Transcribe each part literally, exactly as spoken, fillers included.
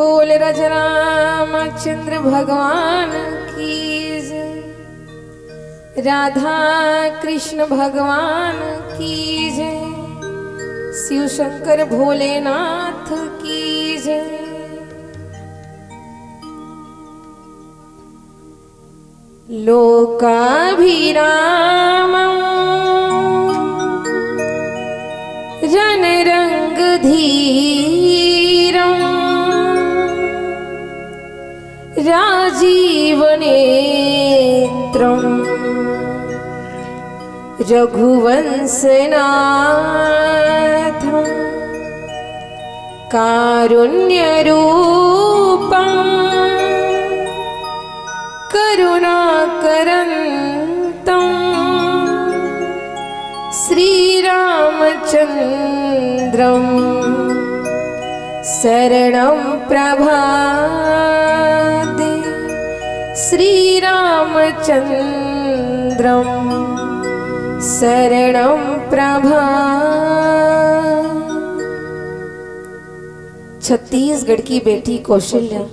बोल राजा रामचंद्र भगवान की जय, राधा कृष्ण भगवान की जय, शिव शंकर भोलेनाथ की जय। लोकाभिरामं रणरङ्गधीरं राजीवनेत्रं रघुवंशनाथं कारुण्यरूपं करुणाकरन्तं श्रीरामचन्द्रं शरणं प्रपद्ये। श्रीरामचन्द्रं शरणं प्रपद्ये। छत्तीसगढ़ की बेटी कौशल्या,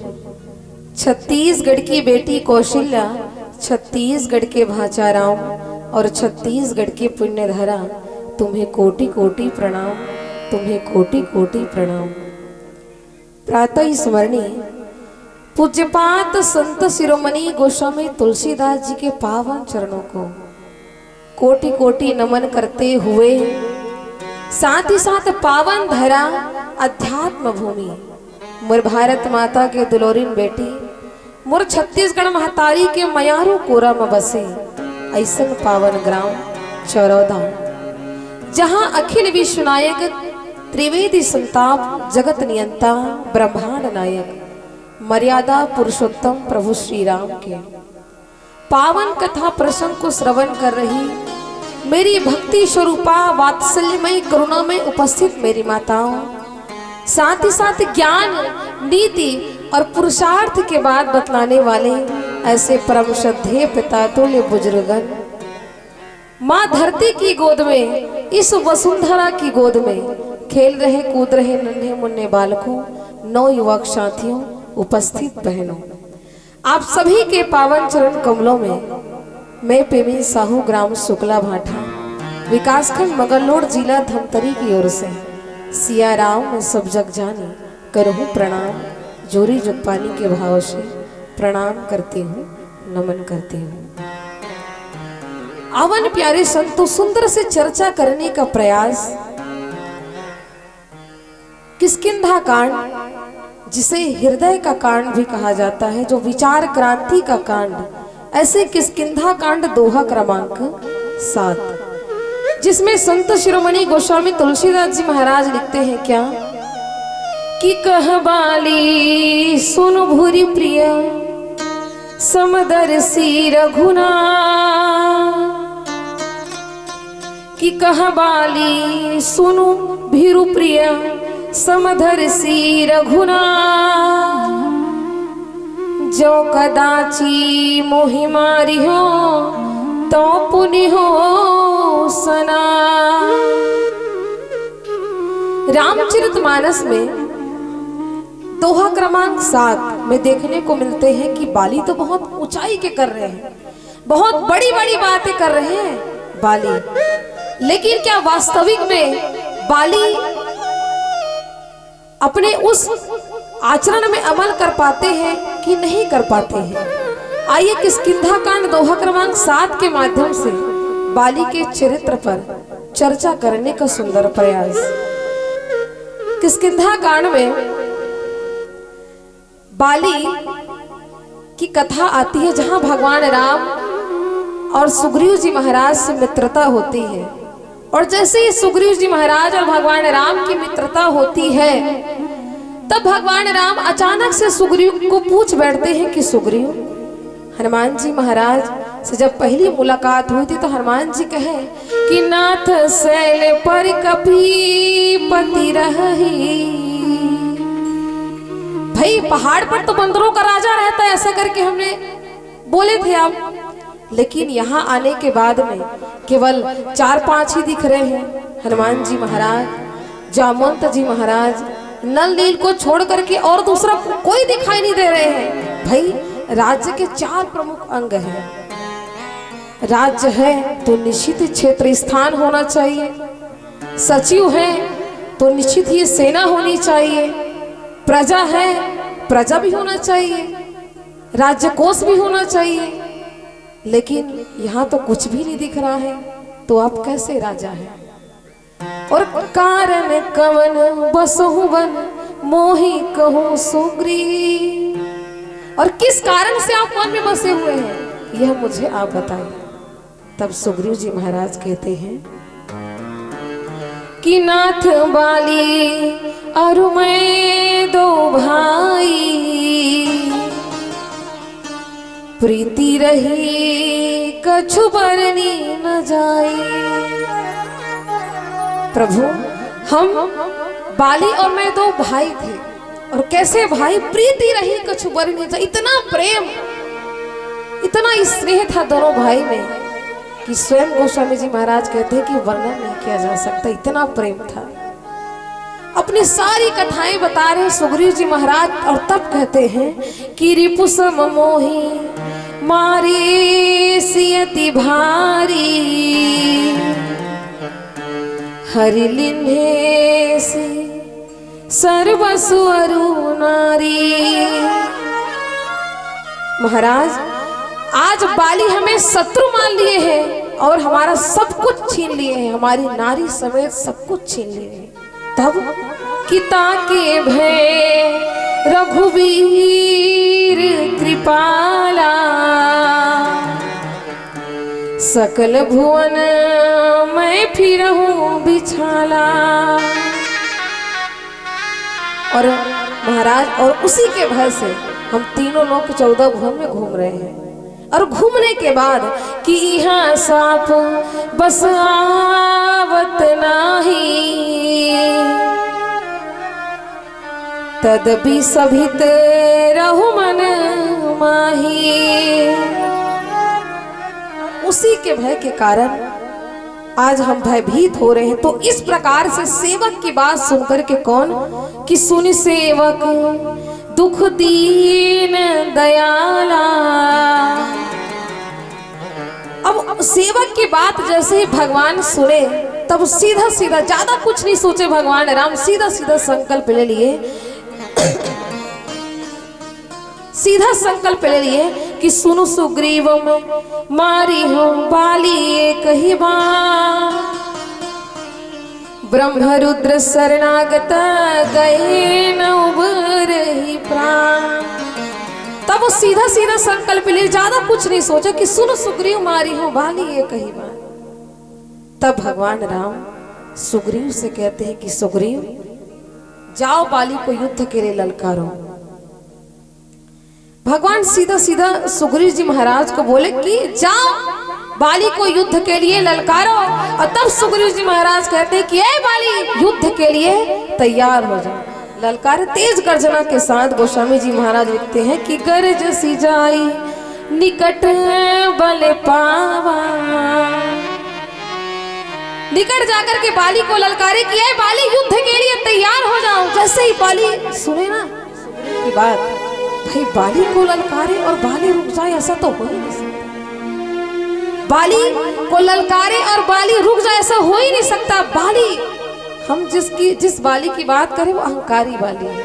छत्तीसगढ़ की बेटी कौशल्या, छत्तीसगढ़ के भांचा राम और छत्तीसगढ़ के पुण्य धरा, तुम्हें कोटि कोटि प्रणाम, तुम्हें कोटि कोटि प्रणाम। प्रातः स्मरणीय पूज्यपाद संत शिरोमणि गोस्वामी तुलसीदास जी के पावन चरणों को कोटि कोटि नमन करते हुए साथ ही साथ पावन धरा अध्यात्म भूमि, मोर भारत माता के दुलोरिन बेटी, मोर छत्तीसगढ़ महतारी के मयारू कोरा म बसे अइसन पावन ग्राम चरौदा, जहां अखिल विश्व नायक त्रिवेदी संताप जगत नियंता ब्रह्मांड नायक मर्यादा पुरुषोत्तम प्रभु श्री राम के पावन कथा प्रसंग को श्रवण कर रही मेरी भक्ति स्वरूपा वात्सल्यमयी करुणा में उपस्थित मेरी माताओं, साथ ही साथ ज्ञान, नीति और पुरुषार्थ के बात बतलाने वाले ऐसे परम श्रद्धेय पिता तुल्य बुजुर्गन, माँ धरती की गोद में, इस वसुंधरा की गोद में खेल रहे कूद रहे नन्हे मुन्ने बालकों, नौ युवक साथियों, उपस्थित बहनों, आप सभी के पावन चरण कमलों में मैं पेमी साहू, ग्राम शुक्ला भाठा, विकासखंड मगलोड, जिला धमतरी की ओर से सिया राम में सब जग जानी करहूँ प्रणाम, जोरी जुगपानी के भाव से प्रणाम करती हूँ, नमन करती हूँ। आवन प्यारे संतों, सुंदर से चर्चा करने का प्रयास किष्किंधा कांड, जिसे हृदय का कांड भी कहा जाता है, जो विचार क्रांति का कांड, ऐसे किष्किंधा कांड दोहा क्रमांक सात, जिसमें संत शिरोमणि गोस्वामी तुलसीदास जी महाराज लिखते हैं क्या कि कह बाली सुन भूरि प्रिय समदर्शी रघुनाथ, कि कह बाली सुनु भीरु प्रिय समदर्शी रघुनाथ, जो कदाची मोहि मारिहो तो पुनि हो सना। रामचरित मानस में दोहा क्रमांक सात में देखने को मिलते हैं कि बाली तो बहुत ऊंचाई के कर रहे हैं, बहुत बड़ी बड़ी बातें कर रहे हैं बाली, लेकिन क्या वास्तविक में बाली अपने उस आचरण में अमल कर पाते हैं कि नहीं कर पाते हैं? आइए, किष्किंधा कांड दोहा क्रमांक सात के माध्यम से बाली के चरित्र पर चर्चा करने का सुंदर प्रयास। किष्किंधा कांड में बाली की कथा आती है, जहां भगवान राम और सुग्रीव जी महाराज से मित्रता होती है। और जैसे ही सुग्रीव जी महाराज और भगवान राम की मित्रता होती है, तब भगवान राम अचानक से सुग्रीव को पूछ बैठते हैं कि सुग्रीव, हनुमान जी महाराज से जब पहली मुलाकात हुई थी तो हनुमान जी कहे कि नाथ सैल पर कपीपति रहहि। भाई, पहाड़ पर तो बंदरों का राजा रहता है, ऐसा करके हमने बोले थे आप, लेकिन यहाँ आने के बाद में केवल चार पांच ही दिख रहे हैं। हनुमान जी महाराज, जामवंत जी महाराज, नल नील को छोड़ करके और दूसरा को-, कोई दिखाई नहीं दे रहे हैं। भाई, राज्य के चार प्रमुख अंग हैं। राज्य है तो निश्चित क्षेत्र स्थान होना चाहिए, सचिव है तो निश्चित ही सेना होनी चाहिए, प्रजा है, प्रजा भी होना चाहिए, राज्य कोष भी होना चाहिए, लेकिन यहाँ तो कुछ भी नहीं दिख रहा है, तो आप कैसे राजा हैं? और कारण कवन बसहु वन मोहि कहूँ सुग्रीव, और किस कारण से आप वन में बसे हुए हैं, यह मुझे आप बताइए। तब सुग्रीव जी महाराज कहते हैं कि नाथ बाली अरु मैं दो भाई, प्रीति रही कछु बरनी न जाई। प्रभु, हम, बाली और मैं दो भाई थे, और कैसे भाई, प्रीति रही कछु बरनी न जाई। इतना प्रेम, इतना स्नेह था दोनों भाई में कि स्वयं गोस्वामी जी महाराज कहते हैं कि वर्णन नहीं किया जा सकता, इतना प्रेम था। अपनी सारी कथाएं बता रहे सुग्रीव जी महाराज, और तब कहते हैं कि रिपु सम मोहि मारे सियति भारी, हरि लिन्हे से सर्वसु अरु नारी। महाराज, आज बाली हमें शत्रु मान लिए हैं और हमारा सब कुछ छीन लिए हैं, हमारी नारी समेत सब कुछ छीन लिए हैं। तब किता के भय रघुवीर कृपाला, सकल भुवन मैं फिरहूँ बिछाला। और महाराज, और उसी के भय से हम तीनों लोग चौदह भुवन में घूम रहे हैं। और घूमने के बाद कि यहाँ साप बस आवत नाही, तदपि सभित रहु मन माही। उसी के भय के कारण आज हम भयभीत हो रहे हैं। तो इस प्रकार से सेवक की बात सुनकर के कौन कि सुनि सेवक दुख दीन दयाला। अब सेवक की बात जैसे ही भगवान सुने, तब सीधा सीधा, ज्यादा कुछ नहीं सोचे भगवान राम, सीधा सीधा संकल्प ले लिए, सीधा संकल्प ले लिए कि सुनु सुग्रीवम मारिहु बाली एकहि बाण, ब्रह्म रुद्र शरणागत गए न उबरहि प्राण। तब वो सीधा सीधा संकल्प ले, ज्यादा कुछ नहीं सोचा कि सुनु सुग्रीव मारिहु बाली एकहि बाण। तब भगवान राम सुग्रीव से कहते हैं कि सुग्रीव, जाओ, बाली को युद्ध के लिए ललकारो। भगवान सीधा सीधा सुग्रीव जी महाराज को बोले कि जाओ, बाली को युद्ध के लिए ललकारो। और तब सुग्रीव जी महाराज कहते हैं कि ए बाली, युद्ध के लिए तैयार हो जाओ। ललकार, तेज गर्जना के साथ गोस्वामी जी महाराज लिखते हैं कि गरजसि जाइ निकट बल पावा। निकट जाकर के बाली को ललकारे कि ए बाली, युद्ध के लिए तैयार हो जाओ। जैसे ही बाली सुने ना की बात, भाई, बाली को ललकारे और बाली रुक जाए, ऐसा तो हो ही नहीं सकता। बाली को ललकारे और बाली रुक जाए, ऐसा हो ही नहीं सकता। बाली, हम जिसकी, जिस बाली की बात करें, वो अहंकारी बाली है।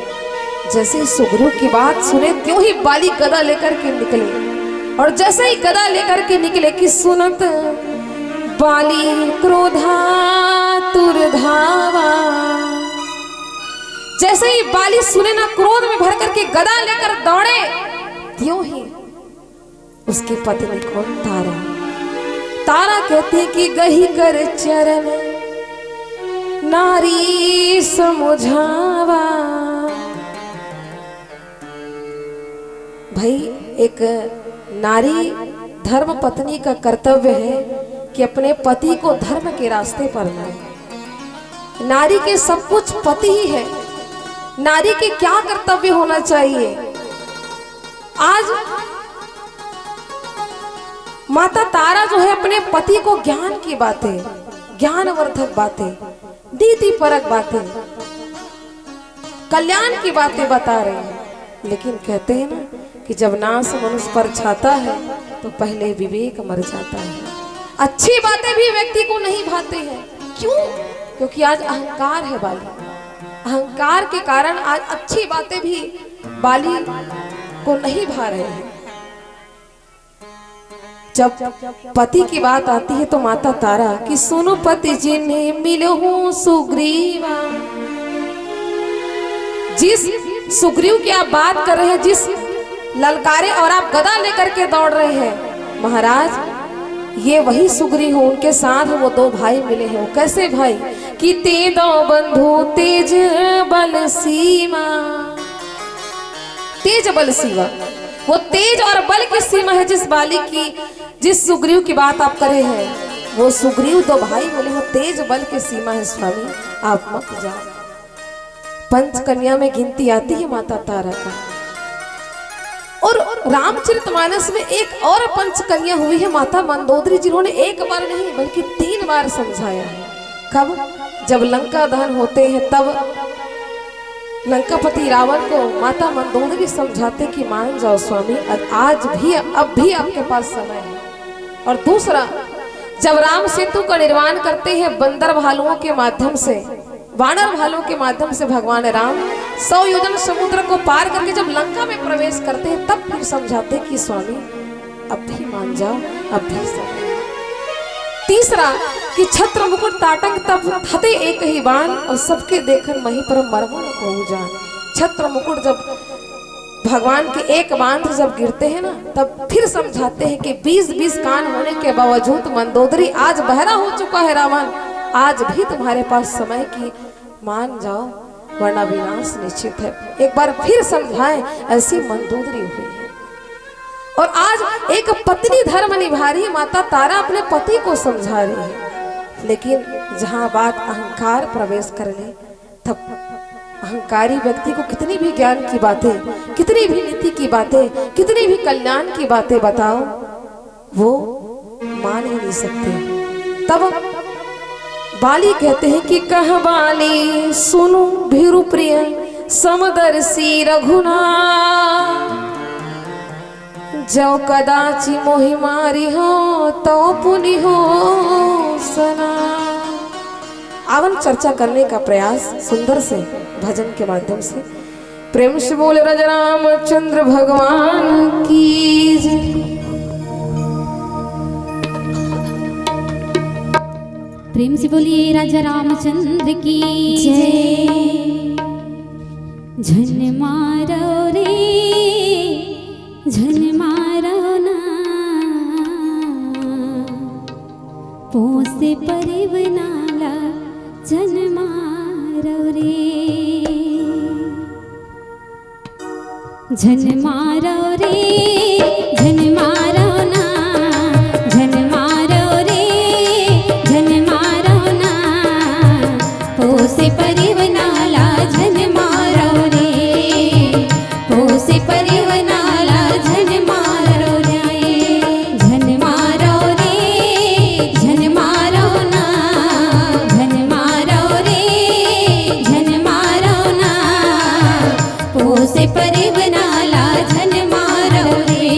जैसे ही सुग्रीव की बात सुने, त्यों ही बाली गदा लेकर के निकले। और जैसे ही गदा लेकर के निकले कि सुनत बाली क्रोधातुर धावा। जैसे ही बाली सुने ना, क्रोध में भर करके गदा लेकर दौड़े, त्यों ही उसकी पत्नी कौन? तारा। तारा कहती कि गहि कर चरण नारी समुझावा। भाई, एक नारी धर्म पत्नी का कर्तव्य है कि अपने पति को धर्म के रास्ते पर लाए। नारी के सब कुछ पति ही है। नारी के क्या कर्तव्य होना चाहिए? आज माता तारा जो है, अपने पति को ज्ञान की बातें, ज्ञानवर्धक बातें, नीति परक बातें, कल्याण की बातें बता रहे हैं। लेकिन कहते हैं ना कि जब नाश मनुष्य पर छाता है तो पहले विवेक मर जाता है। अच्छी बातें भी व्यक्ति को नहीं भाते हैं। क्यों? क्योंकि आज अहंकार है बाली। अहंकार के कारण आज अच्छी बातें भी बाली को नहीं भा रहे हैं। जब पति की बात आती है तो माता तारा कि सुनो पति जिन्हें मिलहु सुग्रीवा, जिस सुग्रीव की आप बात कर रहे हैं, जिस ललकारे और आप गदा लेकर के दौड़ रहे हैं महाराज, ये वही सुग्रीव हो, उनके साथ वो दो भाई मिले हैं। वो कैसे भाई? कि ते दो बंधु तेज बल सीमा, तेज बल सीमा, वो तेज और बल की सीमा है जिस बाली की, जिस सुग्रीव की बात आप करे हैं, वो सुग्रीव दो भाई मिले हो, तेज बल की सीमा है स्वामी, आप मत जाओ। पंचकन्या में गिनती आती है माता तारा का। और रामचरितमानस में एक और पंचकन्या हुई है माता मंदोदरी, जिन्होंने एक बार नहीं बल्कि तीन बार समझाया है। कब? जब लंका दहन होते हैं तब लंकापति रावण को माता मंदोदरी समझाते कि मान जाओ स्वामी, आज भी, अब भी आपके पास समय है। और दूसरा, जब राम सेतु का निर्माण करते हैं बंदर भालुओं के माध्यम से, वानर भालुओं के माध्यम से भगवान राम सौ योजन समुद्र को पार करके जब लंका में प्रवेश करते हैं तब फिर समझाते हैं कि स्वामी अब भी मान जाओ, अब भी समय है। तीसरा, कि छत्र मुकुट ताटंक तब हते एक ही बाण और सबके देखन मही पर मरमो न कहू जान। छत्र मुकुट जब भगवान के एक बाण से जब गिरते हैं ना, तब फिर समझाते हैं कि बीस बीस कान होने के बावजूद मंदोदरी आज बहरा हो चुका है रावण, आज भी तुम्हारे पास समय की मान जाओ, वरना विनाश निश्चित है। एक बार फिर समझाएं, ऐसी मंदोदरी हुई है। और आज एक पत्नी धर्म निभा रही है, माता तारा अपने पति को समझा रही है। लेकिन जहां बात अहंकार प्रवेश कर ले, तब अहंकारी व्यक्ति को कितनी भी ज्ञान की बातें, कितनी भी नीति की बातें, कितनी भी कल्याण की बातें बताओ, वो मान ही नहीं सकते। तब बाली कहते हैं कि कह बाली सुनु भीरु प्रिय समदर्शी रघुनाथ, जो कदाचि मोहि मारिहु तो पुनि हो सना। आवन चर्चा करने का प्रयास सुंदर से भजन के माध्यम से। प्रेम से बोल राजा रामचंद्र भगवान की जय। प्रेम से बोलिए राजा रामचंद्र की जय। झन मारो रे, झन मारो ना, पोसे परिवनाला झन मारो रे। झन मारो रे, झन मारो ना, झन मारो रे, झन मारो ना, पोसे परिवनाला झन मारो रे, पोसे परिवनाला झन मारो रे, झन मारो रे, झन मारो ना, झन मारो रे, झन मारो ना, पोसे परिवनाला झन मारो रे।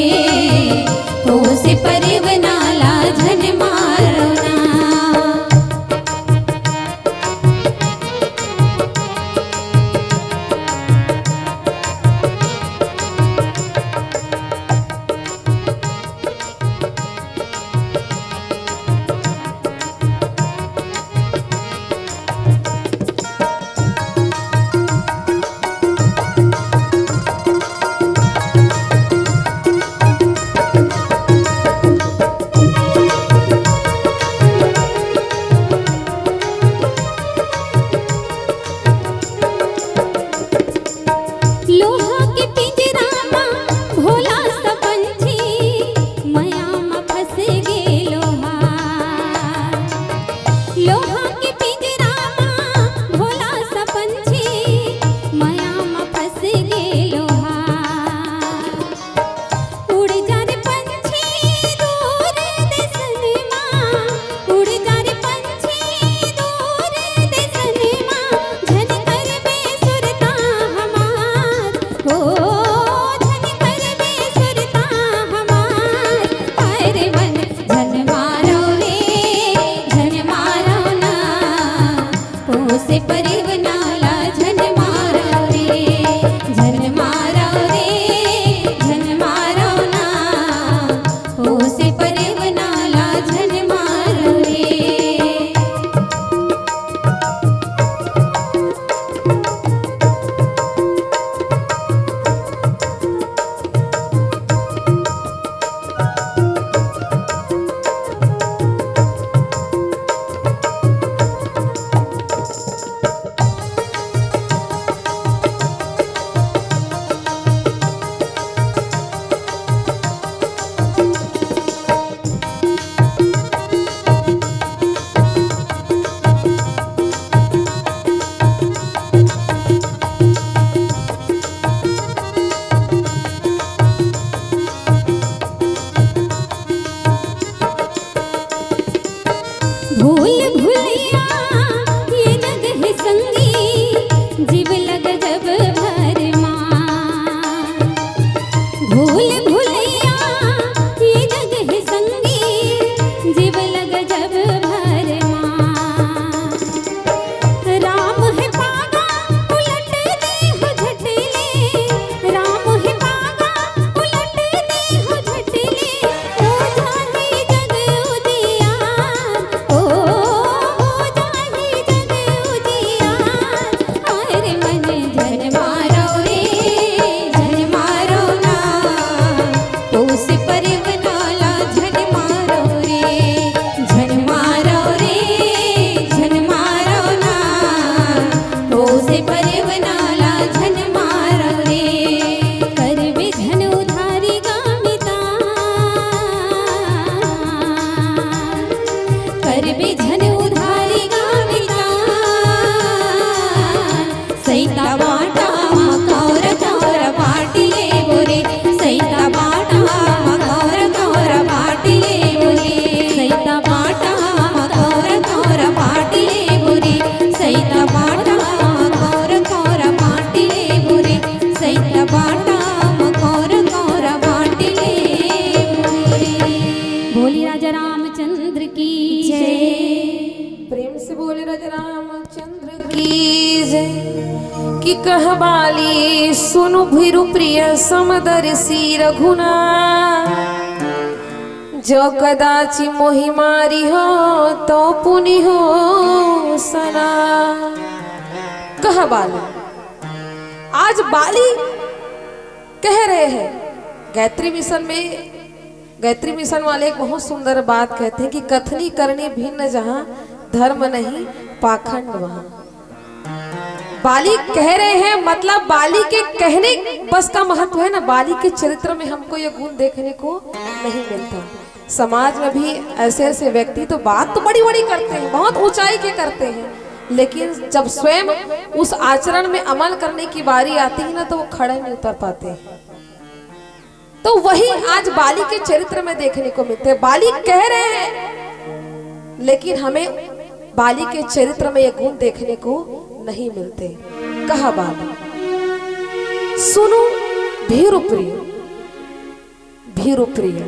कह बाली सुनु भीरु प्रिय समदर्शी रघुनाथ, जो कदाचि मोहि मारिहो तो पुनि होसना। कह बाली, आज बाली कह रहे हैं, गायत्री मिशन में, गायत्री मिशन वाले एक बहुत सुंदर बात कहते हैं कि कथनी करनी भिन्न जहां, धर्म नहीं पाखंड वहां। बाली कह रहे हैं, मतलब बाली के कहने बस का महत्व है ना, बाली के चरित्र में हमको ये गुण देखने को नहीं मिलता। समाज में भी ऐसे ऐसे व्यक्ति, तो बात तो बड़ी बड़ी करते हैं, बहुत ऊंचाई के करते हैं, लेकिन जब स्वयं उस आचरण में अमल करने की बारी आती है ना, तो वो खड़े नहीं उतर पाते हैं। तो वही आज बाली के चरित्र में देखने को मिलते हैं। बाली कह रहे हैं, लेकिन हमें बाली के चरित्र में ये गुण देखने को नहीं मिलते। कहा बाली, सुनु भीरु प्रिय, भीरु प्रिय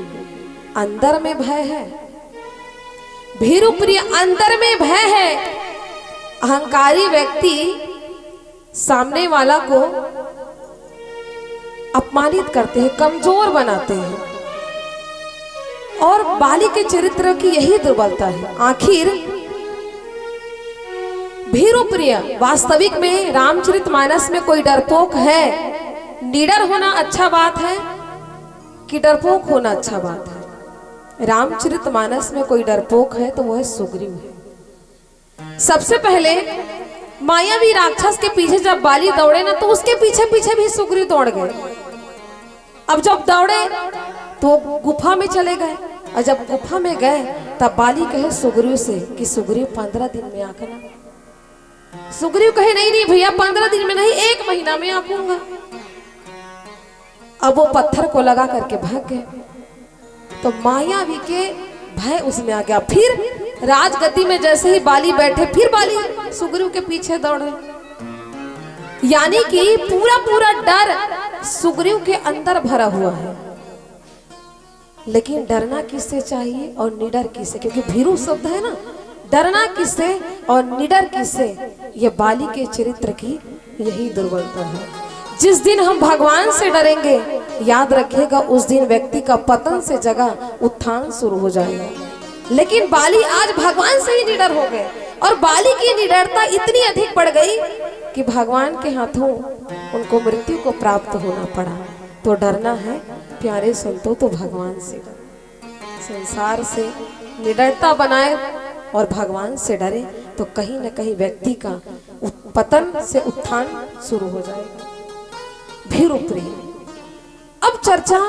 अंदर में भय है, भीरु प्रिय अंदर में भय है। अहंकारी व्यक्ति सामने वाला को अपमानित करते हैं, कमजोर बनाते हैं, और बाली के चरित्र की यही दुर्बलता है। आखिर भीरु प्रिय, वास्तविक में रामचरितमानस में कोई डरपोक है? निडर होना अच्छा बात है कि डरपोक होना अच्छा बात है? रामचरितमानस में कोई डरपोक है तो वो है सुग्रीव है। सबसे पहले मायावी राक्षस के पीछे जब बाली दौड़े ना, तो उसके पीछे पीछे भी सुग्रीव दौड़ गए। अब जब दौड़े तो गुफा में चले गए, और जब गुफा में गए तब बाली कहे सुग्रीव से कि सुग्रीव, पंद्रह दिन में आके ना। सुग्रीव कहे, नहीं नहीं भैया, पंद्रह दिन में नहीं, एक महीना में आऊंगा। अब वो पत्थर को लगा करके भाग गए। तो मायावी के भय उसमें आ गया। फिर राजगद्दी में जैसे ही बाली बैठे, फिर बाली सुग्रीव के पीछे दौड़े। यानी कि पूरा पूरा डर सुग्रीव के अंदर भरा हुआ है। लेकिन डरना किससे चाहिए और निडर किससे? क्योंकि भीरु शब्द है ना, डरना किससे और निडर किससे, ये बाली के चरित्र की यही दुर्बलता है। जिस दिन हम भगवान से डरेंगे, याद रखिएगा, उस दिन व्यक्ति का पतन से जगह उत्थान शुरू हो जाएगा। लेकिन बाली आज भगवान से ही निडर हो गए, और बाली की निडरता इतनी अधिक बढ़ गई कि भगवान के हाथों उनको मृत्यु को प्राप्त होना पड़ा। तो डरना है, प्यारे संतों, तो भगवान से डरो। संसार से निडरता बनाए और भगवान से डरे, तो कहीं न कहीं व्यक्ति का उत-, पतन से उत्थान शुरू हो जाएगा। भीरु प्रिय। अब चर्चा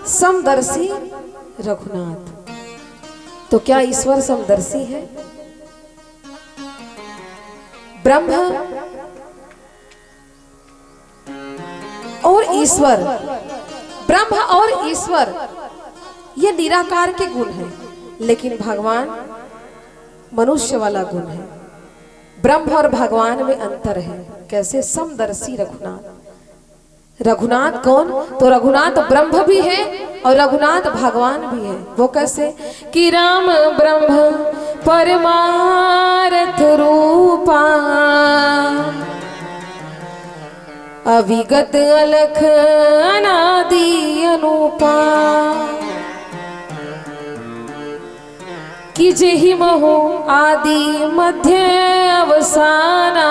समदर्शी रघुनाथ। तो क्या ईश्वर समदर्शी है? ब्रह्म और ईश्वर, ब्रह्म और ईश्वर, ये निराकार के गुण हैं, लेकिन भगवान मनुष्य वाला गुण है। ब्रह्म और भगवान में अंतर है। कैसे? समदर्शी रघुनाथ। रघुनाथ कौन? तो रघुनाथ ब्रह्म भी है और रघुनाथ भगवान भी है। वो कैसे? कि राम ब्रह्म परमारथ रूपा, अविगत अलख अनादि अनूपा। कि जेहि महु आदि मध्य अवसाना,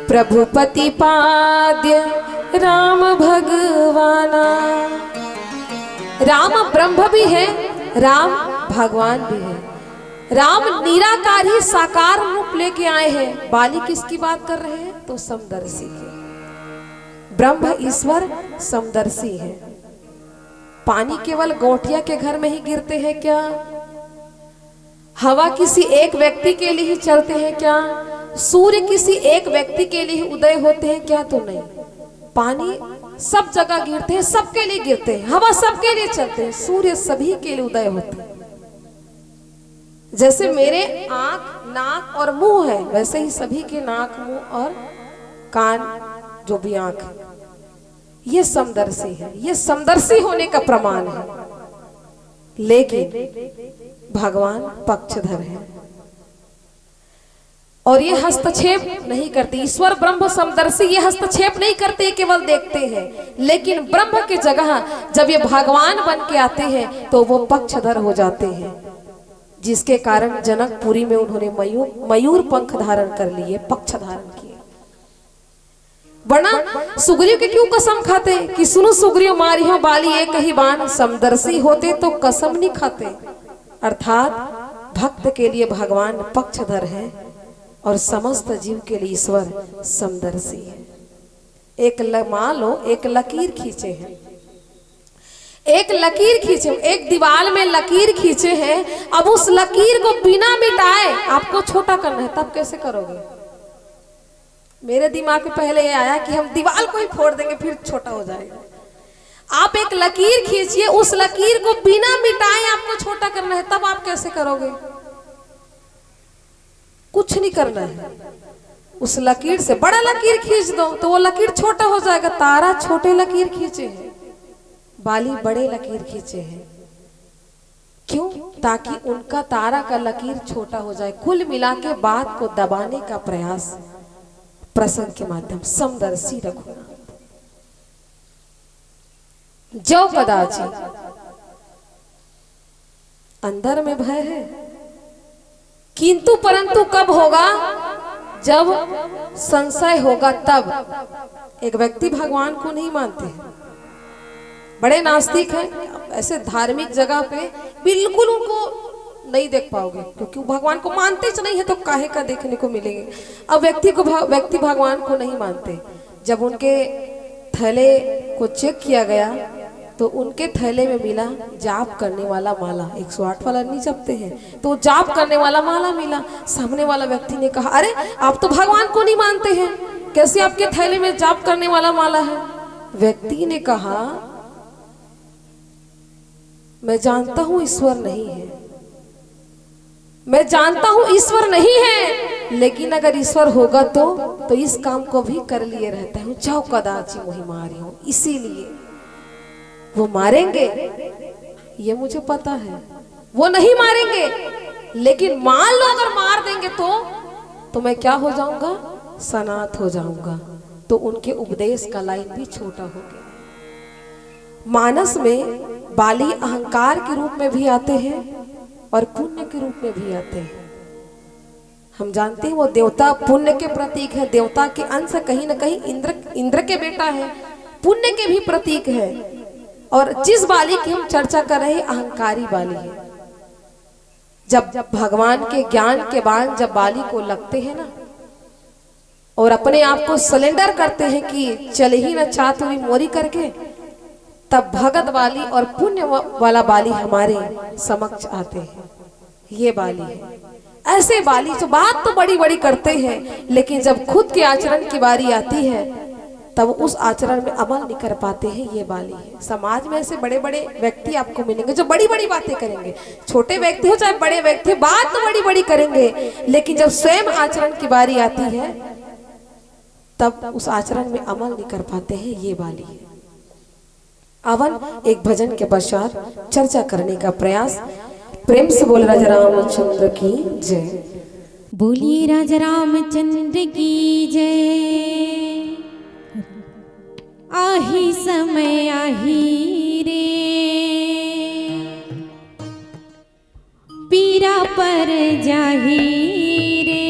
प्रभु पति पाद्य राम भगवाना। राम ब्रह्म भी है, राम भगवान भी है। राम निराकार ही साकार रूप लेके आए हैं। बाली किसकी बात कर रहे हैं? तो समदर्शी की। ब्रह्म ईश्वर समदर्शी है। पानी केवल गौंटिया के घर में ही गिरते हैं क्या? हवा किसी एक व्यक्ति के लिए ही चलते हैं क्या? सूर्य किसी एक व्यक्ति के लिए ही उदय होते हैं क्या? तो नहीं। पानी सब जगह गिरते हैं, सबके लिए गिरते हैं, हवा सबके लिए चलते हैं, सूर्य सभी के लिए उदय होते हैं। जैसे मेरे आंख, नाक और मुंह है, वैसे ही सभी के नाक, मुंह और कान, जो भी आंख है, ये समदर्शी है, ये समदर्शी होने का प्रमाण है। लेकिन भगवान पक्षधर है। और ये हस्तक्षेप नहीं करते। ईश्वर ब्रह्म समदर्शी, ये हस्तक्षेप नहीं करते, केवल देखते हैं। लेकिन ब्रह्म की जगह जब ये भगवान बन के आते हैं तो वो पक्षधर हो जाते हैं, जिसके कारण जनकपुरी में उन्होंने मयूर मयूर पंख धारण कर लिए, पक्ष धारण किए। वरना सुग्रीव के क्यों कसम खाते कि सुनो सुग्रीव मारिहो बाली एक ही बाण, समदर्शी होते तो कसम नहीं खाते। अर्थात भक्त के लिए भगवान पक्षधर है और समस्त जीव के लिए ईश्वर समदर्शी है। एक ल, मान लो एक लकीर खींचे हैं, एक लकीर खींचे, एक दीवार में लकीर खींचे हैं। अब उस लकीर को बिना मिटाए आपको छोटा करना है, तब कैसे करोगे? मेरे दिमाग में पहले ये आया कि हम दीवार को ही फोड़ देंगे, फिर छोटा हो जाएगा। आप एक लकीर खींचिए, उस लकीर को बिना मिटाए आपको छोटा करना है, तब आप कैसे करोगे? कुछ नहीं करना है। उस लकीर से बड़ा लकीर खींच दो तो वो लकीर छोटा हो जाएगा। तारा छोटे लकीर खींचे हैं, बाली बड़े लकीर खींचे हैं। क्यों? ताकि उनका तारा का लकीर छोटा हो जाए। कुल मिला के बात को दबाने का प्रयास प्रसंग के माध्यम, समदर्शी रघुनाथ। जो कदाचित अंदर में भय है, किंतु परंतु कब होगा? जब संशय होगा तब। एक व्यक्ति भगवान को नहीं मानते हैं, बड़े नास्तिक हैं, ऐसे धार्मिक जगह पे बिल्कुल उनको नहीं देख पाओगे, क्योंकि वो भगवान को मानते ही नहीं है तो काहे का देखने को मिलेंगे। अब व्यक्ति को भा-, व्यक्ति भगवान को नहीं मानते। जब उनके थैले को चेक किया गया तो उनके थैले में मिला जाप करने वाला माला। एक सौ आठ वाला नहीं जपते हैं, तो जाप करने वाला माला मिला। सामने वाला व्यक्ति ने कहा, अरे, आप तो भगवान को नहीं मानते हैं, कैसे आपके थैले में जाप करने वाला माला है? व्यक्ति ने कहा, मैं जानता हूं ईश्वर नहीं है, मैं जानता हूं ईश्वर नहीं है, लेकिन अगर ईश्वर होगा तो तो इस काम को भी कर लिए रहता हूं। चाहो कदाची मुही मारी हूं, इसीलिए वो मारेंगे, ये मुझे पता है। वो नहीं मारेंगे, लेकिन मान लो अगर मार देंगे तो तो मैं क्या हो जाऊंगा? सनाथ हो जाऊंगा। तो उनके उपदेश का लाइन भी छोटा हो गया। मानस में बाली अहंकार के रूप में भी आते हैं और पुण्य के रूप में भी आते हैं। हम जानते हैं वो देवता पुण्य के प्रतीक है, देवता के अंश, कहीं ना कहीं इंद्र इंद्र के बेटा है, पुण्य के भी प्रतीक है। और जिस बाली की हम चर्चा कर रहे हैं, अहंकारी बाली है। जब भगवान के ज्ञान के बाण जब बाली को लगते हैं ना, और अपने आप को सरेंडर करते हैं कि चले ही ना चातुरी मोरी करके, तब भगत बाली और पुण्य वा-, वाला बाली हमारे समक्ष आते हैं। ये बाली है। ऐसे बाली जो बात तो बड़ी बड़ी करते हैं, लेकिन जब खुद के आचरण की बारी आती है, तब उस आचरण में अमल नहीं कर पाते हैं। ये बाली है। समाज में ऐसे बड़े बड़े व्यक्ति आपको मिलेंगे जो बड़ी बड़ी बातें करेंगे। छोटे व्यक्ति हो चाहे बड़े व्यक्ति, बात तो बड़ी बड़ी करेंगे, लेकिन जब स्वयं आचरण की बारी आती है, तब उस आचरण में अमल नहीं कर पाते हैं। ये बाली है। आवन एक भजन के पश्चात चर्चा करने का प्रयास। प्रेम से बोल राजा रामचंद्र की जय। बोलिए राजा रामचंद्र की जय। आही समय आही रे, पीरा पर जाही रे,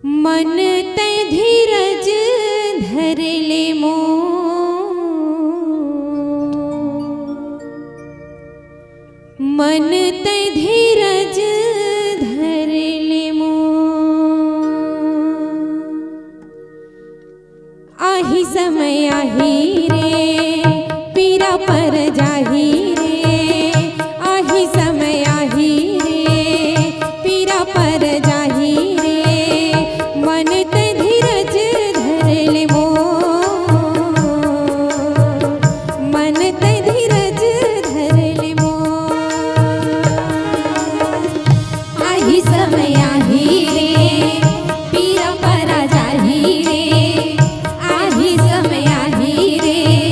मन तै धीरज धर ले मोर, मन तै धीरज धर ले मोर। आही समय आही रे, पीरा पर जाही रे। आही समय आही रे, पीरा पर जाही रे। मन तै धीरज धर ले मोर, मन तै धीरज धर ले मोर। आही समय आही रे, पीरा परा जाही रे। आही समय आही रे,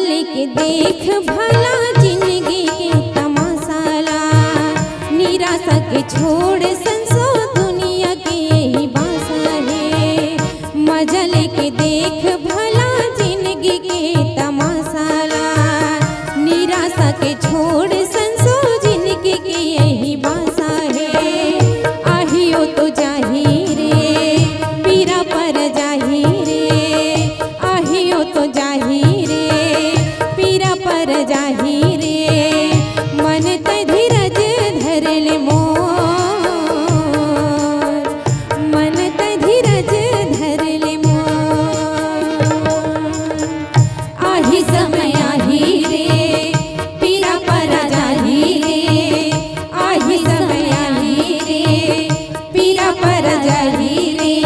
लेके देख भला जिंदगी के तमाशा ला, निराशा के छोड़ संसो दुनिया के यही भाषा हे। मजा लेके देख भला जिंदगी के तमाशा ला, निराशा के छोड़ संसो जिंदगी के यही भाषा हे। आहियो तो जाही रे, पीरा पर जाही रे, आहियो तो जाही रे, पीरा पर जाही रे। मन तै धीरज धर ले मोर, मन तै धीरज धर ले मोर। आही समय आही रे, पीरा पर जाही रे, आही समय आही रे, पीरा पर जाही रे।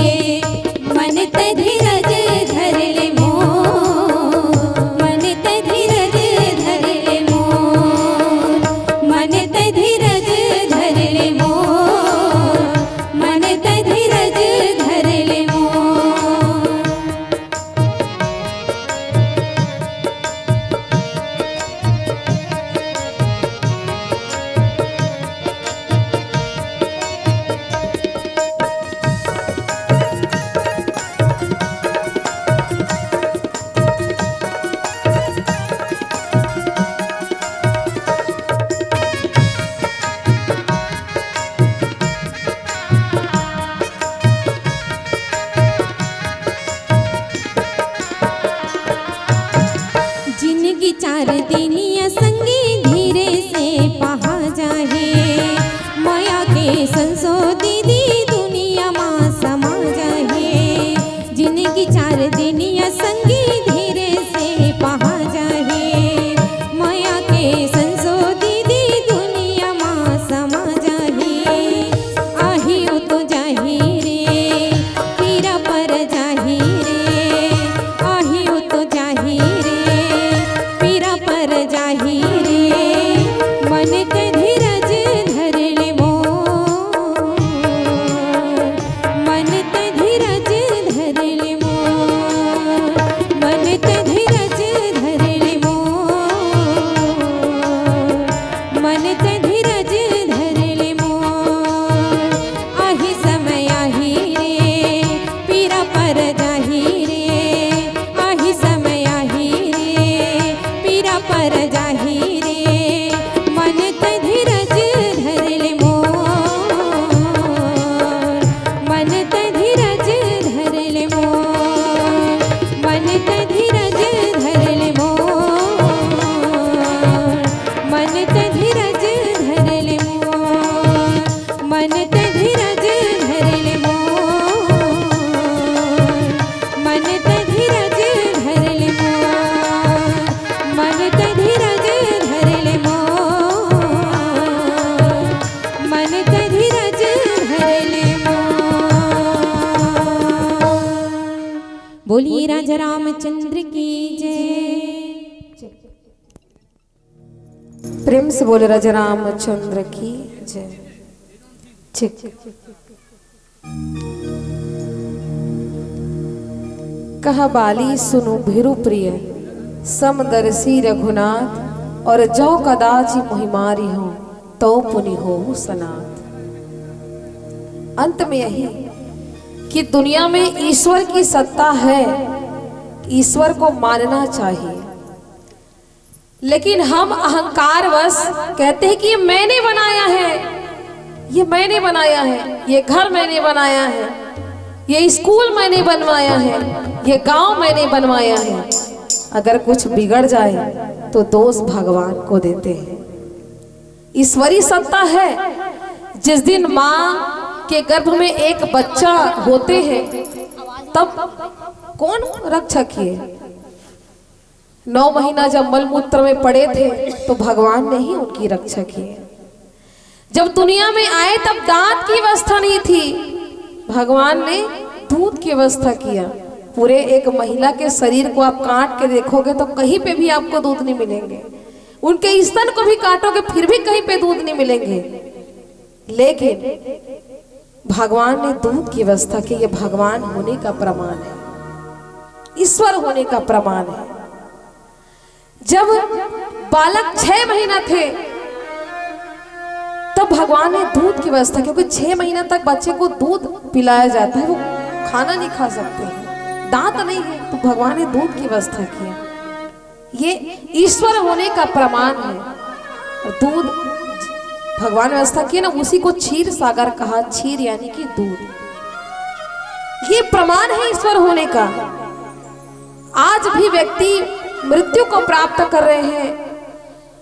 मन तै धीरज धर ले मोर, मन तै धीरज धर ले मोर, मन तै धीरज धर ले मोर, मन तै धीरज धर ले मोर। जिनगी चार दिनिया संगी धीरे से पहा जाहे, मया के संसो दीदी दुनिया मा समा जाहे। जिनगी चार दिनिया संगी धीरे से पहा जाहे, मया के संसो दीदी दुनिया मा समा जाहे। आहियो तो जाही रे, पीरा पर जाही रे, आहियो तो जाही रे, पीरा पर जाही रे। मन तै धीरज धर ले मोर, मन तै धीरज धर ले मोर, मन तै धीरज धर ले मोर, मन तै धीरज धर ले मोर। आही समय आही रे, पीरा पर जाही रे, आही समय आही रे, पीरा पर जाही रे। मन तै धीरज धर ले मोर, मन तै धीरज धर ले मोर, मन तै धीरज धर ले मोर, मन तै धीरज धर ले मोर, मन तै धीरज धर ले मोर, मन तै धीरज धर ले मोर, मन तै धीरज धर ले मोर, मन तै धीरज धर ले मोर। बोलिए राजा रामचंद्र की जय। प्रेम से बोले राजा रामचंद्र की जय। ठीक। कहा बाली सुनु भिरु प्रिय, समदर्शी रघुनाथ, और जो कदाचि मोहि मारिहौ, तो पुनि होहु सनाथ। अंत में यही कि दुनिया में ईश्वर की सत्ता है, ईश्वर को मानना चाहिए। लेकिन हम अहंकारवश कहते हैं कि ये मैंने बनाया है, ये मैंने बनाया है, ये घर मैंने बनाया है, ये स्कूल मैंने बनवाया है, ये गांव मैंने बनवाया है। अगर कुछ बिगड़ जाए तो दोष भगवान को देते हैं। ईश्वरी सत्ता है। जिस दिन माँ के गर्भ में एक बच्चा होते हैं, तब कौन रक्षा किए? नौ महीना जब मलमूत्र में पड़े थे, तो भगवान ने ही उनकी रक्षा की। जब दुनिया में आए, तब दांत की व्यवस्था नहीं थी, भगवान ने दूध की व्यवस्था किया। पूरे एक महिला के शरीर को आप काट के देखोगे, तो कहीं पे भी आपको दूध नहीं मिलेंगे। उनके स्तन को भी काटोगे, फिर भी कहीं पे दूध नहीं मिलेंगे। लेकिन भगवान ने दूध की व्यवस्था की। ये भगवान होने का प्रमाण है, ईश्वर होने का प्रमाण है। जब बालक छह महीना थे, तब भगवान ने दूध की व्यवस्था, क्योंकि छह महीना तक बच्चे को दूध पिलाया जाता है, वो खाना नहीं खा सकते हैं, दांत नहीं है, तो भगवान ने दूध की व्यवस्था किया। ये ईश्वर होने का प्रमाण है। और दूध भगवान व्यवस्था किया ना, उसी को क्षीर सागर कहा। क्षीर यानी कि दूध, ये प्रमाण है ईश्वर होने का। आज भी व्यक्ति मृत्यु को प्राप्त कर रहे हैं,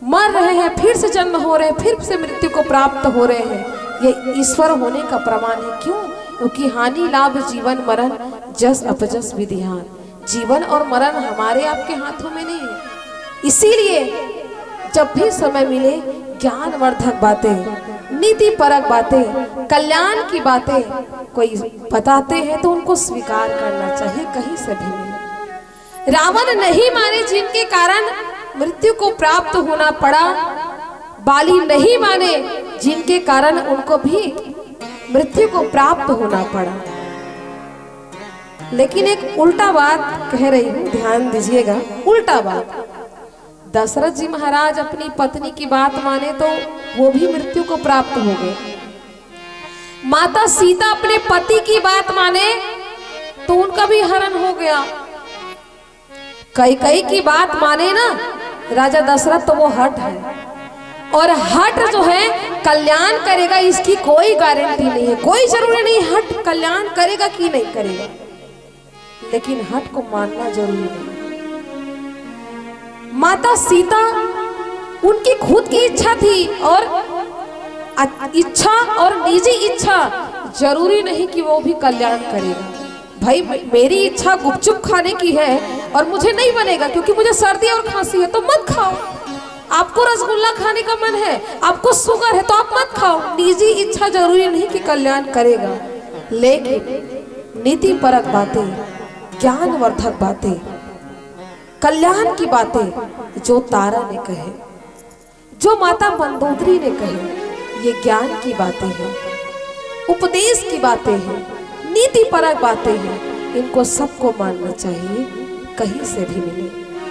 मर रहे हैं, फिर से जन्म हो रहे हैं, फिर से मृत्यु को प्राप्त हो रहे हैं। ये ईश्वर होने का प्रमाण है। क्यों? क्योंकि हानि लाभ जीवन मरण, जस अपजस विधिहान। जीवन और मरण हमारे आपके हाथों में नहीं है। इसीलिए जब भी समय मिले, ज्ञानवर्धक बातें, नीति परक बातें, कल्याण की बातें कोई बताते हैं तो उनको स्वीकार करना चाहिए, कहीं से भी मिले। रावण नहीं माने जिनके कारण मृत्यु को प्राप्त होना पड़ा, बाली नहीं माने जिनके कारण उनको भी मृत्यु को प्राप्त होना पड़ा। लेकिन एक उल्टा बात कह रही हूँ, ध्यान दीजिएगा, उल्टा बात। दशरथ जी महाराज अपनी पत्नी की बात माने तो वो भी मृत्यु को प्राप्त हो गए। माता सीता अपने पति की बात माने तो उनका भी हरण हो गया। कैकई की बात माने ना राजा दशरथ, तो वो हठ है। और हठ जो है, कल्याण करेगा, इसकी कोई गारंटी नहीं है, कोई जरूरी नहीं हठ कल्याण करेगा कि नहीं करेगा, लेकिन हठ को मानना जरूरी नहीं। माता सीता, उनकी खुद की इच्छा थी और अ-, इच्छा और निजी इच्छा जरूरी नहीं कि वो भी कल्याण करेगा। भाई, मे-, मेरी इच्छा गुपचुप खाने की है और मुझे नहीं बनेगा क्योंकि मुझे सर्दी और खांसी है, तो मत खाओ। आपको रसगुल्ला खाने का मन है, आपको शुगर है, तो आप मत खाओ। निजी इच्छा जरूरी नहीं कि कल्याण करेगा, लेकिन नीति परक बातें, ज्ञानवर्धक बातें, कल्याण की बातें जो तारा ने कहे, जो माता मंदोदरी ने कहे, ये ज्ञान की बातें हैं, उपदेश की बातें हैं, नीति परक बातें हैं। इनको सबको मानना चाहिए, कहीं से भी मिले।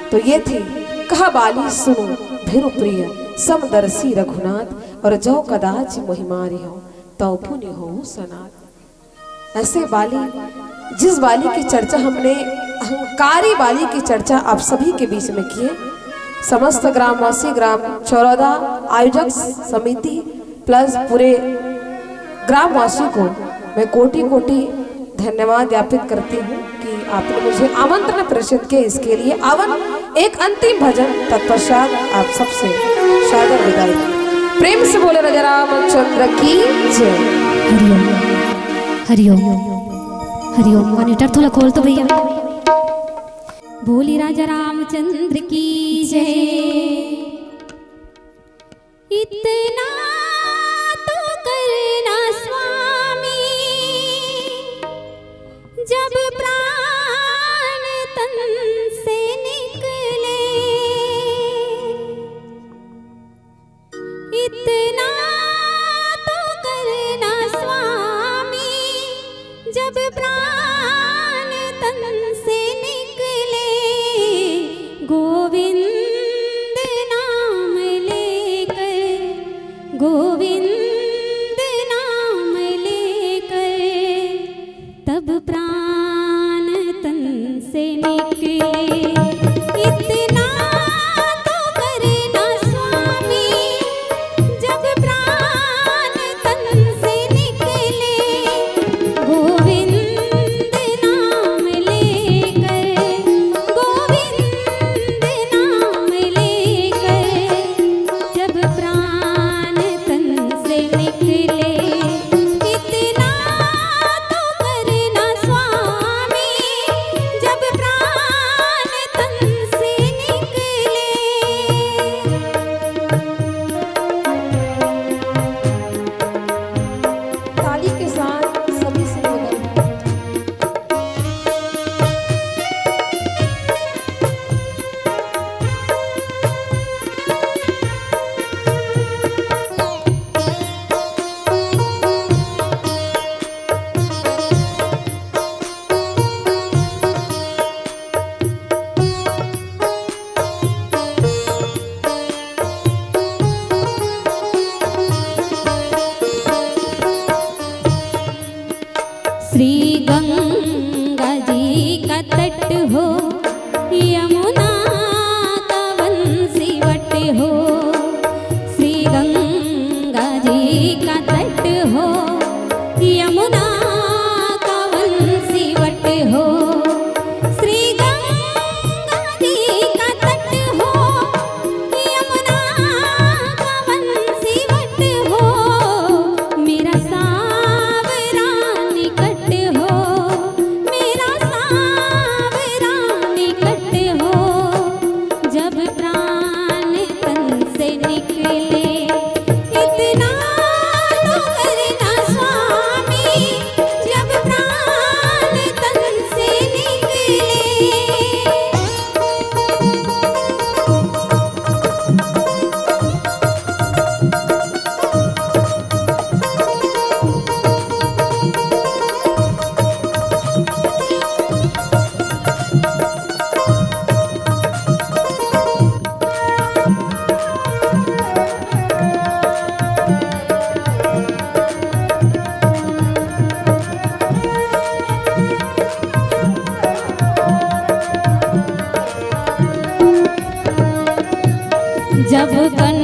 तो ये थी कहा बाली सुनो भिरु प्रिय, समदर्शी रघुनाथ, और जो कदाच मोहि मारिहौ, तौ पुनि होहु सनाथ। ऐसे बाली, जिस बाली की चर्चा हमने, अहंकारी बाली की चर्चा आप सभी के बीच में की है, समस्त ग्रामवासी, ग्राम चौरौदा, आयोजक समिति प्लस पूरे ग्रामवासियों को मैं कोटि कोटि धन्यवाद ज्ञापित करती हूँ कि आपने मुझे आमंत्रण प्रेषित किया। इसके लिए आवन एक अंतिम भजन, तत्पश्चात आप सबसे सादर विदाई। प्रेम से बोले राजा रामचंद्र की जय। हरिओम, हरिओम, हरिओम। मॉनिटर थोड़ा खोल तो भैया। बोली राजा रामचंद्र की जय। इतना तो करना स्वामी, जब प्राण तन से निकले, इतना तो करना स्वामी, जब प्राण तन से निकले। गोविंद प्राण तन से निकले, इतना तो करना स्वामी, जब प्राण तन से निकले। जब कन